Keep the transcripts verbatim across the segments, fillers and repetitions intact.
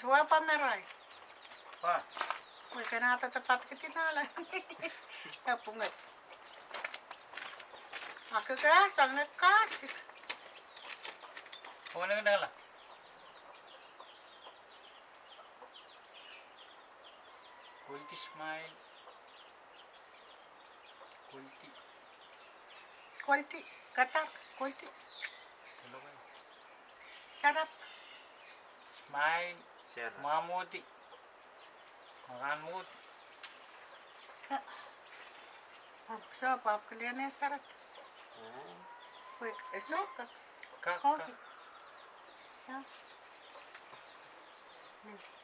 Dua pahn marain. Pahn. Wei, ke nahte te patikiti nahla. E pwunget. Ake ke sang ne kasik. Pwunget nahla. Kwaliti smile. Kwaliti. Kwaliti. Katar. Kwaliti. Sarap. Smile. Sarap. Mwamwoti. Mwamwoti. Ka. Pahn, so, pahn kilian e sarap. Wei, e so, ka. Ka, ka.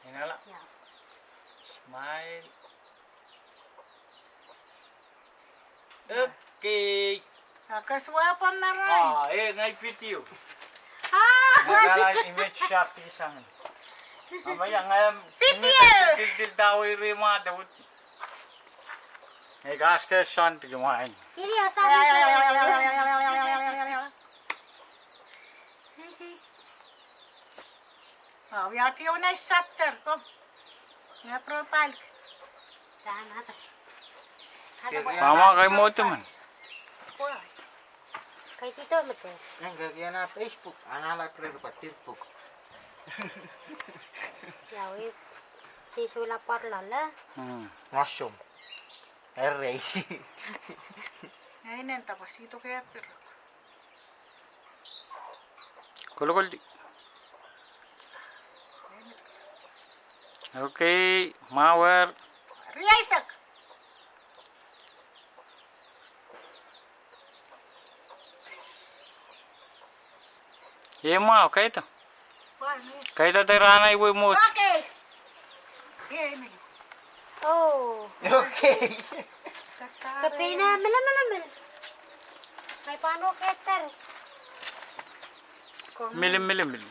Inala. Smile. Okay. Ake sua pahn marain. Ah, eh, ngehi video. Ah. Ngehi image shot di sang. Ama ia ngehi video. Dil, dil, dil, dawi ri ma, dawi. Ngehi kas ke sang di kemwain. Video sang. Ah, we are the only shelter. Kom. Ngehi profile. Mama, kaimwoti men. Kaitito mete. Ngehi kak iang Facebook, anahla pre rupa Facebook. Ia wei, si sula parlala. Hmm. Awesome. Erei. Ngehi nenta pwe si toke piro. Kolokoldi. Okay, mwawer. Riaisek. Ie mwahu, kaito. Kaito de rahn ahi wei mwohd. Okay. Oh. Okay. Ke pein ah mele, mele, mele. Ngehi pahn oh keter. Mele, mele, mele.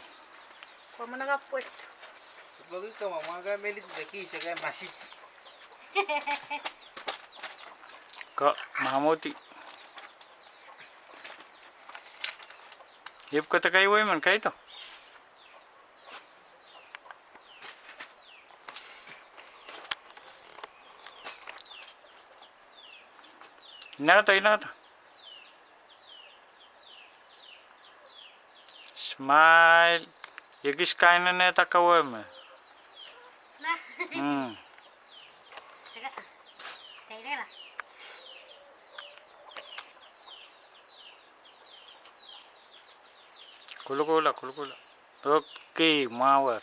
Komw naka pwet. Pweki kama mwa ka mele de ki se ka masi. Ka, Mahmoti. Ipw kete kaiwei men kaito. Inahda, inahda. Smile. Ekis kainenehda kawehme. Hmm. Kolokol, kolokol. Okay, mwawer.